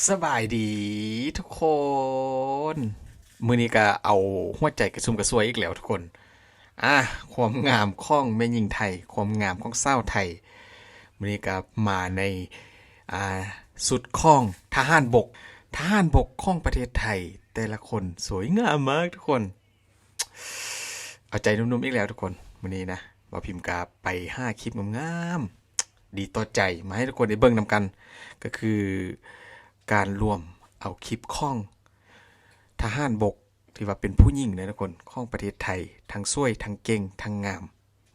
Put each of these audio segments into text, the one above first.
ສະບາຍດີທຸກຄົນ ມື້ນີ້ກະເອົາຫົວໃຈກະຊຸ່ມກະຊວຍອີກແລ້ວທຸກຄົນ. ອາ ຄວາມງາມຂອງແມ່ຍິງໄທ ຄວາມງາມຂອງສາວໄທ ມື້ນີ້ກະມາໃນ ອາ ຊຸດຂອງທະຫານບົກ ທະຫານບົກຂອງປະເທດໄທ ແຕ່ລະຄົນສວຍງາມມາກທຸກຄົນ. ເອົາໃຈໜຸ່ມໆອີກແລ້ວທຸກຄົນ. ມື້ນີ້ນະ ບ່າວພິມກະໄປຫາຄລິບງາມໆ ດີຕໍ່ໃຈມາໃຫ້ທຸກຄົນໄດ້ເບິ່ງນຳກັນ ກະຄືການລວມເອົາຄລິບຂອງທະຫານບົກ ທີ່ວ່າເປັນຜູ້ຍິງນະທຸກຄົນ ຂອງປະເທດໄທ ທັງສວຍ ທັງເກັ່ງ ທັງງາມ.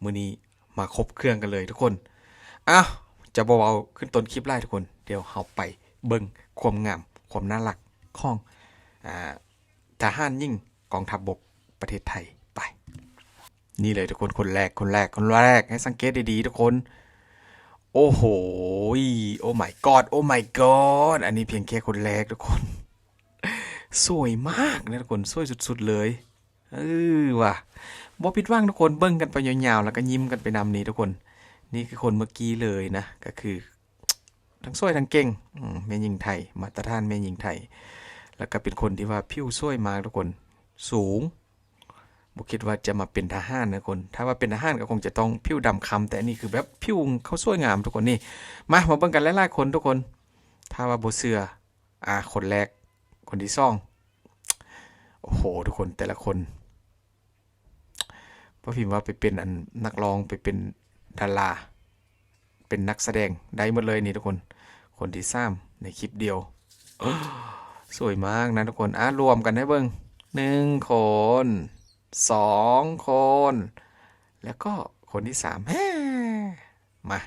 ມື້ນີ້ມາຄົບເຄື່ອງກັນເລີຍທຸກຄົນ. ເອົ້າ ຈະບໍ່ເວົ້າຂຶ້ນຕົ້ນຄລິບຫຼາຍທຸກຄົນ ດຽວເຮົາໄປເບິ່ງຄວາມງາມ ຄວາມໜ້າລັກຂອງ ອາ ທະຫານຍິງກອງທັບບົກປະເທດໄທ. ໄປ ນີ້ເລີຍທຸກຄົນ ຄົນແລກ ຄົນແລກ ຄົນແລກ ໃຫ້ສັງເກດດີໆທຸກຄົນ. ໂອ້ໂຫ Oh my god Oh my god ອັນນີ້ພຽງແຄ່ຄົນແລກທຸກຄົນ. ສວຍມາກນະທຸກຄົນ ສວຍສຸດໆເລີຍ. ເອີ ວ່າ ບໍ່ຜິດຫວັງທຸກຄົນ ເບິ່ງກັນໄປຍາວໆ ແລ້ວກະຍິ້ມກັນໄປນຳນີ້ທຸກຄົນ. ນີ້ຄືຄົນເມື່ອກີ້ເລີຍນະ ກະຄືທັງສວຍທັງເກັ່ງ ອືມ ແມ່ຍິງໄທ ມາດຕະຖານແມ່ຍິງໄທ ແລ້ວກະເປັນຄົນທີ່ວ່າຜິວສວຍມາກທຸກຄົນ ສູງ ບໍ່ຄິດວ່າຈະມາເປັນທະຫານນະທຸກຄົນ. ຖ້າວ່າເປັນທະຫານກະຄົງຈະຕ້ອງຜິວດຳຄ້ຳ ແຕ່ອັນນີ້ຄືແບບຜິວເຂົາສວຍງາມທຸກຄົນ. ນີ້ ມາ ມາເບິ່ງກັນຫຼາຍໆຄົນທຸກຄົນ ຖ້າວ່າບໍ່ເຊື່ອ. ອາ ຄົນແລກ ຄົນທີສອງ ໂອ້ໂຫ ທຸກຄົນ ແຕ່ລະຄົນ ບໍ່ພິມວ່າໄປເປັນອັນນັກຮ້ອງ ໄປເປັນດາລາ ເປັນນັກສະແດງໄດ້ໝົດເລີຍນີ້ທຸກຄົນ. ຄົນທີສາມໃນຄລິບດຽວ ສວຍມາກນະທຸກຄົນ. ອາ ລວມກັນໃຫ້ເບິ່ງ ໜຶ່ງຄົນ ສອງຄົນ ແລ້ວກໍຄົນທີສາມ ແຮ ມາ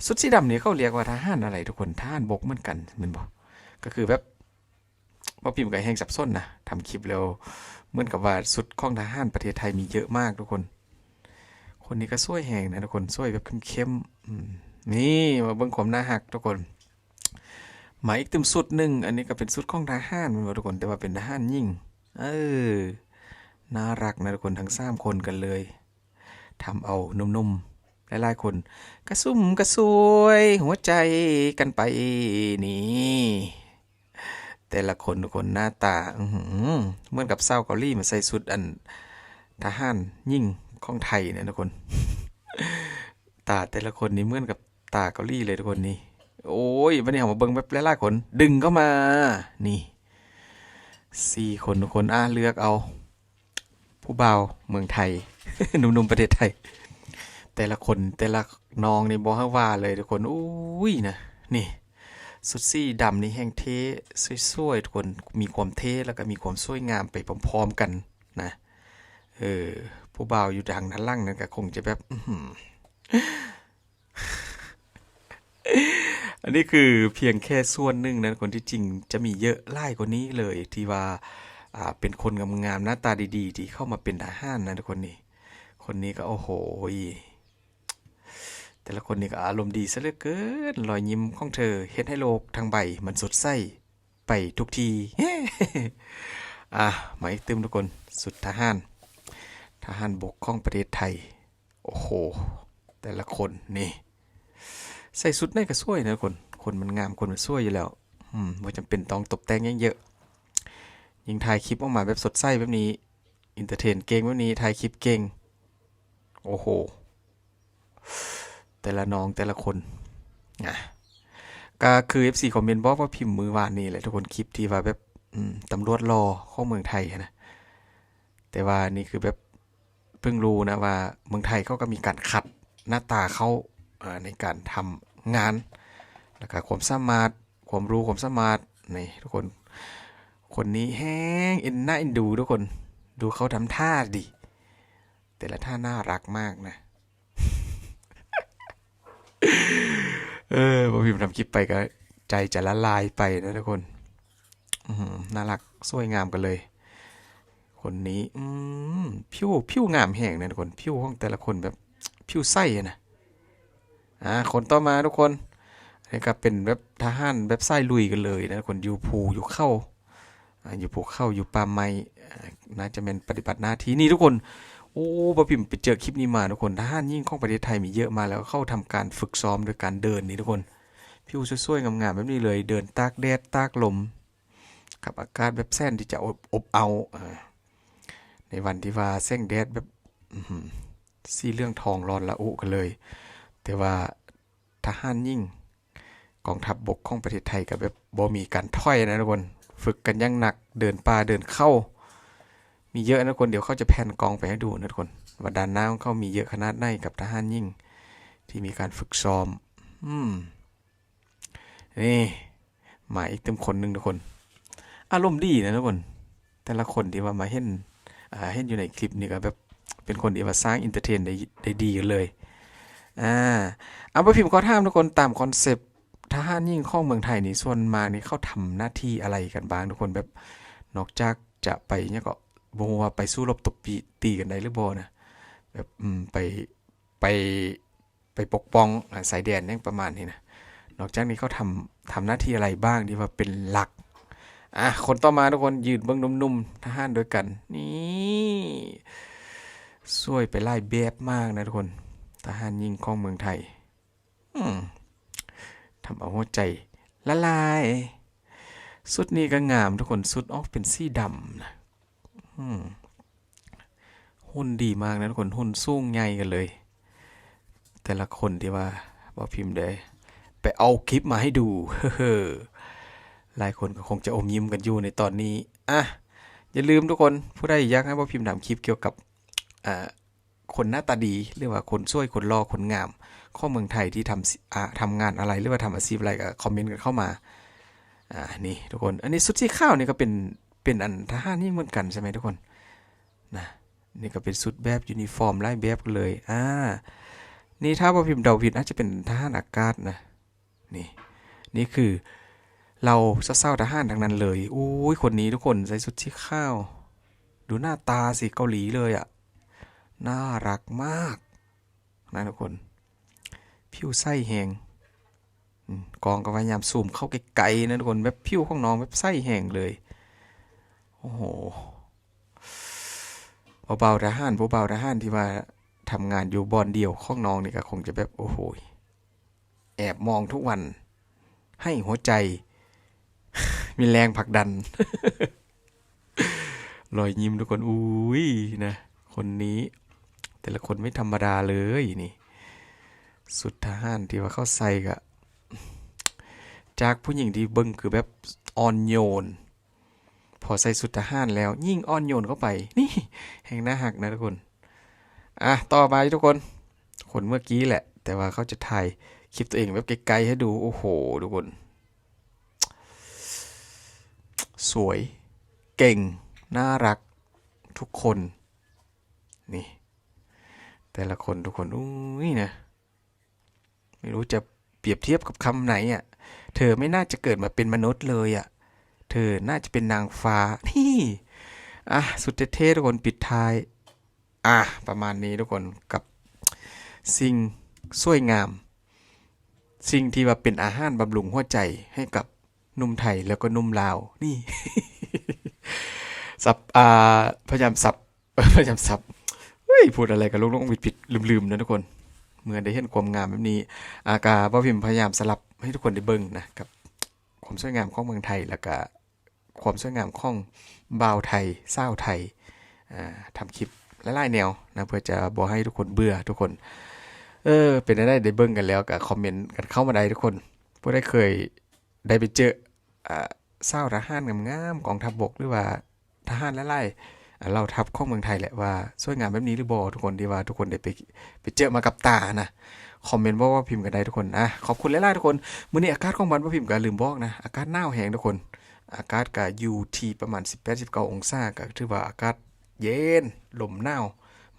ຊຸດສີດຳນີ້ເຂົາລຽກວ່າທະຫານອະໄລທຸກຄົນ? ທະຫານບົກເໝືອນກັນແມ່ນບໍ່? ກະຄືແບບ ບ່າວພິມກະແຮ່ງສັບສົນນະ ທຳຄລິບແລ້ວ ເໝືອນກັບວ່າຊຸດຂອງທະຫານປະເທດໄທມີເຍີະມາກທຸກຄົນ. ຄົນນີ້ກະສວຍແຮງນະທຸກຄົນ ສວຍແບບເຂັ້ມໆ. ອືມ ນີ້ ມາເບິ່ງຄວາມໜ້າຮັກທຸກຄົນ. ມາອີກຕື່ມຊຸດໜຶ່ງ ອັນນີ້ກະເປັນຊຸດຂອງທະຫານແມ່ນບໍ່ທຸກຄົນ? ແຕ່ວ່າເປັນທະຫານຍິງ ເອີ ໜ້າຮັກນະທຸກຄົນ ທັງສາມຄົນກັນເລີຍ. ທຳເອົາໜຸ່ມໆຫຼາຍໆຄົນກະຊຸ່ມກະຊວຍຫົວໃຈກັນໄປນີ້ ແຕ່ລະຄົນທຸກຄົນ ໜ້າຕາ ອືຫື ເໝືອນກັບສາວເກົາຫຼີມາໃສ່ຊຸດອັນທະຫານຍິງຂອງໄທນະທຸກຄົນ. ຕາແຕ່ລະຄົນນີ້ເໝືອນກັບຕາເກົາຫຼີເລີຍທຸກຄົນນີ້. ໂອ້ຍ ບາດນີ້ເຮົາມາເບິ່ງແບບຫຼາຍໆຄົນ ດຶງເຂົ້າມາ ນີ້ ສີ່ຄົນທຸກຄົນ. ອາ ເລືອກເອົາ ຜູ້ບ່າວເມືອງໄທ ໜຸ່ມໆປະເທດໄທ ແຕ່ລະຄົນ ແຕ່ລະນ້ອງນີ້ບໍ່ໃຫ້ວ່າເລີຍທຸກຄົນ. ໂອ້ຍນະ ນີ້ ຊຸດສີດຳນີ້ແຮ່ງເທ່ ສວຍໆທຸກຄົນ ມີຄວາມເທ່ ແລ້ວກະມີຄວາມສວຍງາມໄປພ້ອມໆກັນນະ. ເອີ ຜູ້ບ່າວຢູ່ທາງດ້ານຫຼັງນັ້ນກະຄົງຈະແບບ ອືຫື ອັນນີ້ຄືພຽງແຄ່ສ່ວນໜຶ່ງນະທຸກຄົນ ທີ່ຈິງຈະມີເຍີະຫຼາຍກວ່ານີ້ເລີຍ ທີ່ວ່າ ອາ ເປັນຄົນງາມໆ ໜ້າຕາດີໆ ທີ່ເຂົ້າມາເປັນທະຫານນະທຸກຄົນ. ນີ້ ຄົນນີ້ກະ ໂອ້ໂຫ ແຕ່ລະຄົນນີ້ກະອາລົມດີຊະເຫຼືອເກີນ ລອຍຍິ້ມຂອງເທີເຮັດໃຫ້ໂລກທັງໃບມັນສົດໃສໄປທຸກທີ່. ອາ ມາອີກຕື່ມທຸກຄົນ ຊຸດທະຫານ ທະຫານບົກຂອງປະເທດໄທ. ໂອ້ໂຫ ແຕ່ລະຄົນນີ້ ໃສ່ຊຸດໃດກະສວຍນະທຸກຄົນ ຄົນມັນງາມ ຄົນມັນສວຍຢູ່ແລ້ວ. ອືມ ບໍ່ຈຳເປັນຕ້ອງຕົບແຕ່ງຫຍັງເຍີະ ຍິ່ງຖ່າຍຄລິບອອກມາແບບສົດໃສແບບນີ້ ເອັນເຕີເທນເກັ່ງແບບນີ້ ຖ່າຍຄລິບເກັ່ງ ໂອ້ໂຫ ແຕ່ລະນ້ອງແຕ່ລະຄົນ. ອາ ກະຄືເອັຟຊີຄອມເມັນບອກວ່າພິມມື້ວານນີ້ແຫຼະທຸກຄົນ ຄລິບທີ່ວ່າແບບ ອືມ ຕຳຫຼວດຫຼໍ່ຂອງເມືອງໄທຫັ້ນນະ ແຕ່ວ່ານີ້ຄືແບບ ເພິ່ງຮູ້ນະວ່າເມືອງໄທເຂົາກະມີການຄັດໜ້າຕາເຂົ້າ ອາ ໃນການທຳງານ ແລ້ວກະຄວາມສາມາດ ຄວາມຮູ້ ຄວາມສາມາດ ນີ້ທຸກຄົນ. ຄົນນີ້ແຮງເອັນໜ້າເອັນດູທຸກຄົນ ດູເຂົາທຳທ່າດີ ແຕ່ລະທ່າໜ້າຮັກມາກນະ. ເອີ ບໍ່ພິມທຳຄລິບໄປກະໃຈຈະລະລາຍໄປນະທຸກຄົນ. ອື ໜ້າຮັກ ສວຍງາມກັນເລີຍ ຄົນນີ້. ອື ຜິວ ຜິວງາມແຮງນະທຸກຄົນ ຜິວຂອງແຕ່ລະຄົນແບບຜິວໃສຫັ້ນນະ. ອາ ຄົນຕໍ່ມາທຸກຄົນ ອັນນີ້ກະເປັນແບບທະຫານແບບສາຍລຸຍກັນເລີຍນະທຸກຄົນ ຢູ່ພູຢູ່ເຂົາ ອາ ຢູ່ພູເຂົາ ຢູ່ປ່າໄມ້ ອາ ໜ້າຈະແມ່ນປະຕິບັດໜ້າທີ່ນີ້ທຸກຄົນ. ໂອ້ ບ່າວພິມໄປເຈີຄລິບນີ້ມາທຸກຄົນ ທະຫານຍິງຂອງປະເທດໄທມີເຍີະມາ ແລ້ວເຂົາທຳການຝຶກຊ້ອມໂດຍການເດີນນີ້ທຸກຄົນ. ຜິວສວຍໆ ງາມໆ ແບບນີ້ເລີຍ ເດີນຕາກແດດຕາກລົມ ກັບອາກາດແບບແສນທີ່ຈະອົບ ອົບເອົາ ອາ ໃນວັນທີ່ວ່າແສງແດດແບບ ອືຫື ສີເຫຼືອງທອງຮ້ອນລະອຸກັນເລີຍ. ແຕ່ວ່າທະຫານຍິງກອງທັບບົກຂອງປະເທດໄທກໍແບບບໍ່ມີການຖອຍນະທຸກຄົນ ຝຶກກັນຢ່າງໜັກ ເດີນປ່າເດີນເຂົາ ມີເຍອະນະທຸກຄົນ. ດຽວເຂົາຈະແພນກ້ອງໄປໃຫ້ດູນະທຸກຄົນ ວ່າດ້ານໜ້າຂອງເຂົາມີເຍອະຂະໜາດໃດກັບທະຫານຍິງທີ່ມີການຝຶກຊ້ອມ. ອືມ ນີ້ ມາອີກຕື່ມຄົນໜຶ່ງທຸກຄົນ ອາລົມດີນະທຸກຄົນ. ແຕ່ລະຄົນທີ່ວ່າມາເຫັນ ອາ ເຫັນຢູ່ໃນຄລິບນີ້ກໍແບບເປັນຄົນທີ່ວ່າສ້າງເອັນເຕີເທນໄດ້ ໄດ້ດີກັນເລີຍ. ອາ ອາ ບ່າວພິມຂໍຖາມທຸກຄົນ ຕາມຄອນເຊັບທະຫານຍິງຂອງເມືອງໄທນີ້ ສ່ວນມາກນີ້ເຂົາທຳໜ້າທີ່ອະໄລກັນບ້າງທຸກຄົນ? ແບບນອກຈາກຈະໄປຫຍັງເກາະ ບໍ່ຮູ້ວ່າໄປສູ້ລົບຕົບຕີ ຕີກັນໄດ້ຫຼືບໍ່ນະ ແບບ ອືມ ໄປ ໄປ ໄປປົກປ້ອງ ອາ ຊາຍແດນຫຍັງປະມານນີ້ນະ. ນອກຈາກນີ້ເຂົາທຳ ທຳໜ້າທີ່ອະໄລບ້າງທີ່ວ່າເປັນຫຼັກ? ອາ ຄົນຕໍ່ມາທຸກຄົນ ຢືນເບິ່ງໜຸ່ມໆ ທະຫານດ້ວຍກັນ ນີ້ ສວຍໄປຫຼາຍແບບມາກນະທຸກຄົນ ທະຫານຍິງຂອງເມືອງໄທ. ອືມ ທຳເອົາຫົວໃຈລະລາຍ. ຊຸດນີ້ກໍງາມທຸກຄົນ ຊຸດອອກເປັນສີດຳນະ. ອືມ ຫຸ່ນດີມາກນະທຸກຄົນ ຫຸ່ນສູງໃຫຍ່ກັນເລີຍ ແຕ່ລະຄົນທີ່ວ່າບ່າວພິມໄດ້ໄປເອົາຄລິບມາໃຫ້ດູ ເຮີ ຫຼາຍຄົນກໍຄົງຈະອົມຍິ້ມກັນຢູ່ໃນຕອນນີ້. ອາ ຢ່າລືມທຸກຄົນ ຜູ້ໃດຢາກໃຫ້ບ່າວພິມທຳຄລິບກ່ຽວກັບ ອາ ຄົນໜ້າຕາດີ ຫຼືວ່າຄົນສວຍ ຄົນຫຼໍ່ ຄົນງາມຂອງເມືອງໄທທີ່ທຳ ອາ ທຳງານອະໄລ ຫຼືວ່າທຳອາຊີບອະໄລ ກໍຄອມເມັນກັນເຂົ້າມາ. ອາ ນີ້ທຸກຄົນ ອັນນີ້ຊຸດສີຂາວນີ້ກໍເປັນ ເປັນອັນທະຫານຍິງເໝືອນກັນໃຊ່ໄໝທຸກຄົນ? ນະ ນີ້ກໍເປັນຊຸດແບບຢູນິຟອມຫຼາຍແບບກັນເລີຍ. ອາ ນີ້ຖ້າບໍ່ຜິດເດົາຜິດອາດຈະເປັນທະຫານອາກາດນະ. ນີ້ ນີ້ຄືເຫຼົ່າສາວໆທະຫານທັງນັ້ນເລີຍ. ໂອ້ຍ ຄົນນີ້ທຸກຄົນໃສ່ຊຸດສີຂາວ ດູໜ້າຕາສີເກົາຫຼີເລີຍອະ ໜ້າລັກມາກນະທຸກຄົນ ຜິວໃສແຮງ. ອືມ ກ້ອງກໍພະຍາຍາມຊູມເຂົ້າໃກ້ໆນະທຸກຄົນ ແບບຜິວຂອງນ້ອງແບບໃສແຮງເລີຍ. ໂອ້ໂຫ ຜູ້ບ່າວທະຫານ ຜູ້ບ່າວທະຫານທີ່ວ່າທຳງານຢູ່ບ່ອນດຽວຂອງນ້ອງນີ້ກໍຄົງຈະແບບ ໂອ້ໂຫ ແອບມອງທຸກວັນ ໃຫ້ຫົວໃຈມີແຮງຜັກດັນ. ລອຍຍິ້ມທຸກຄົນ. ອຸ້ຍ ນະ ຄົນນີ້ ແຕ່ລະຄົນໄມ່ທຳມະດາເລີຍນີ້. ຊຸດທະຫານທີ່ວ່າເຂົາໃສ່ກະ ຈາກຜູ້ຍິງທີ່ເບິ່ງຄືແບບອ່ອນໂຍນ ພໍໃສ່ຊຸດທະຫານແລ້ວຍິ່ງອ່ອນໂຍນເຂົ້າໄປ ນີ້ ແຮງໜ້າຮັກນະທຸກຄົນ. ອ່ະ ຕໍ່ມາຢູ່ທຸກຄົນ ຄົນເມື່ອກີ້ແຫຼະ ແຕ່ວ່າເຂົາຈະຖ່າຍຄລິບຕົວເອງແບບໃກ້ໆໃຫ້ດູ. ໂອ້ໂຫ ທຸກຄົນ ສວຍ ເກັ່ງ ໜ້າຮັກທຸກຄົນ. ນີ້ ແຕ່ລະຄົນທຸກຄົນ ອຸ້ຍ ນະ ໄມ່ຮູ້ຈະປຽບທຽບກັບຄຳໄຫນອະ ເທີໄມ່ໜ້າຈະເກີດມາເປັນມະນຸດເລີຍອະ ເທີໜ້າຈະເປັນນາງຟ້າ. ນີ້ ອ່ະ ຊຸດເທ່ໆ ທຸກຄົນ ປິດທ້າຍ ອ່ະ ປະມານນີ້ທຸກຄົນ ກັບສິ່ງສວຍງາມ ສິ່ງທີ່ວ່າເປັນອາຫານບຳລຸງຫົວໃຈໃຫ້ກັບໜຸ່ມໄທ ແລ້ວກໍໜຸ່ມລາວ. ນີ້ ສັບ ອ່າ ພະຍາຍາມສັບ ພະຍາຍາມສັບ ເຮີ້ຍ ພູດອະໄລກໍຫຼົງໆຜິດໆລືມໆນະທຸກຄົນ ເມື່ອໄດ້ເຫັນຄວາມງາມແບບນີ້. ອາ ກະບ່າວພິມພະຍາຍາມສະຫຼັບໃຫ້ທຸກຄົນໄດ້ເບິ່ງນະ ກັບຄວາມສວຍງາມຂອງເມືອງໄທ ແລ້ວກະຄວາມສວຍງາມຂອງບ່າວໄທ ສາວໄທ ອ່າ ທຳຄລິບຫຼາຍໆແນວນະ ເພື່ອຈະບໍ່ໃຫ້ທຸກຄົນເບື່ອທຸກຄົນ. ເອີ ເປັນແນວໃດ ໄດ້ເບິ່ງກັນແລ້ວກະຄອມເມັນກັນເຂົ້າມາໄດ້ທຸກຄົນ. ຜູ້ໃດເຄີຍໄດ້ໄປເຈີ ອ່າ ສາວທະຫານງາມໆ ກອງທັບບົກ ຫຼືວ່າທະຫານຫຼາຍໆ ອ່າ ເຫຼົ່າທັບຂອງເມືອງໄທແຫຼະ ວ່າສວຍງາມແບບນີ້ຫຼືບໍ່ທຸກຄົນ ທີ່ວ່າທຸກຄົນໄດ້ໄປ ໄປເຈີມາກັບຕານະ ຄອມເມັນບອກບ່າວພິມກັນໄດ້ທຸກຄົນ. ອ່ະ ຂອບຄຸນຫຼາຍໆທຸກຄົນ. ມື້ນີ້ອາກາດຂອງບ້ານບ່າວພິມກໍລືມບອກນະ ອາກາດໜາວແຮງທຸກຄົນ ອາກາດກໍຢູ່ທີ່ປະມານສິບແປດ ສິບເກົ້າອົງສາ ກໍຖືວ່າອາກາດເຢັນ ລົມໜາວ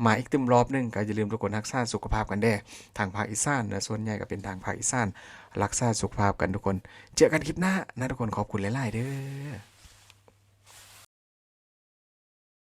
ມາອີກຕື່ມລອບໜຶ່ງ. ກໍຢ່າລືມທຸກຄົນຮັກສາສຸຂະພາບກັນແດ່ ທາງພາກອີສານນະ ສ່ວນໃຫຍ່ກໍເປັນທາງພາກອີສານ. ຮັກສາສຸຂະພາບກັນທຸກຄົນ ເຈີກັນຄລິບໜ້ານະທຸກຄົນ. ຂອບຄຸນຫຼາຍໆເດີ້.